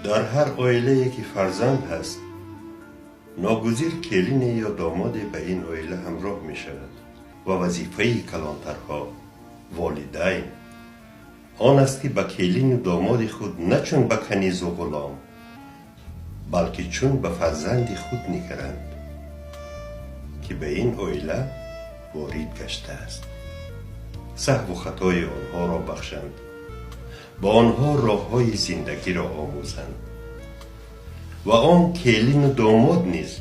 Дар ҳар оилае ки фарзанд ҳаст, ногузир келине ё домоде ба ин оила ҳамроҳ мешавад ва вазифаи калонтарҳо, волидайн, он аст, ки ба келину домоди худ на чун ба канизу ғулом, балки чун ба фарзанди худ нигаранд, ки ба ин оила ворид гаштааст, саҳву хатои онҳоро бахшанд, ба онҳо роҳҳои зиндагиро омӯзанд. Ва он келину домод низ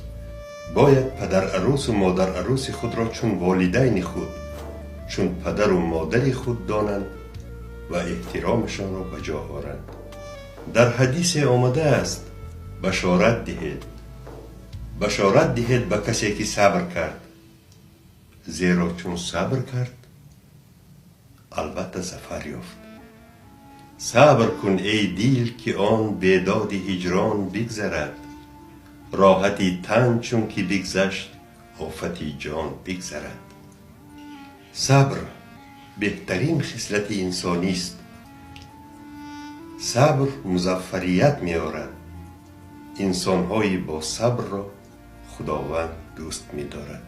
бояд падарарӯсу модарарӯси худро чун волидайни худ, чун падару модари худ донанд ва эҳтиромашонро ба ҷо оранд. Дар ҳадисе омадааст: «Башорат диҳед, башорат диҳед ба касе, ки сабр кард, зеро чун сабр кард, албатта зафар ёфт». Сабр кун, эй дил, ки он бедоди ҳиҷрон бигзарад, роҳати тан чун ки бигзашт, офати ҷон бигзарад. Сабр беҳтарин хислати инсонист. Сабр музаффарият меорад. Инсонҳои босабрро Худованд дӯст медорад.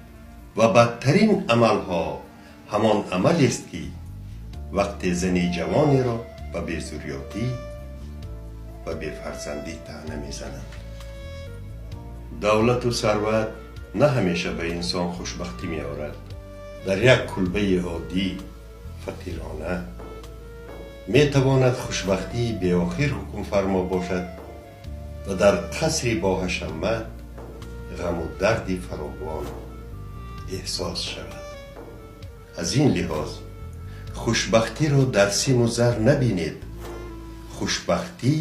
Ва бадтарин амалҳо ҳамон амалест, ки вақте зани ҷавонеро ба безурётӣ ва бефарзандӣ таъна мезананд. Давлату сарват на ҳамеша ба инсон хушбахтӣ меорад. Дар як кулбаи оддӣ, фақирона метавонад хушбахтии беохир ҳукмфармо бошад ва дар қасри боҳашамат ғаму дарди фаровон эҳсос шавад. Аз ин лиҳоз хушбахтиро дар симу зар набинед. Хушбахтӣ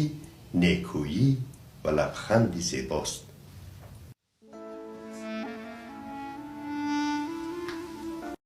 некӯӣ ва лабханди зебост.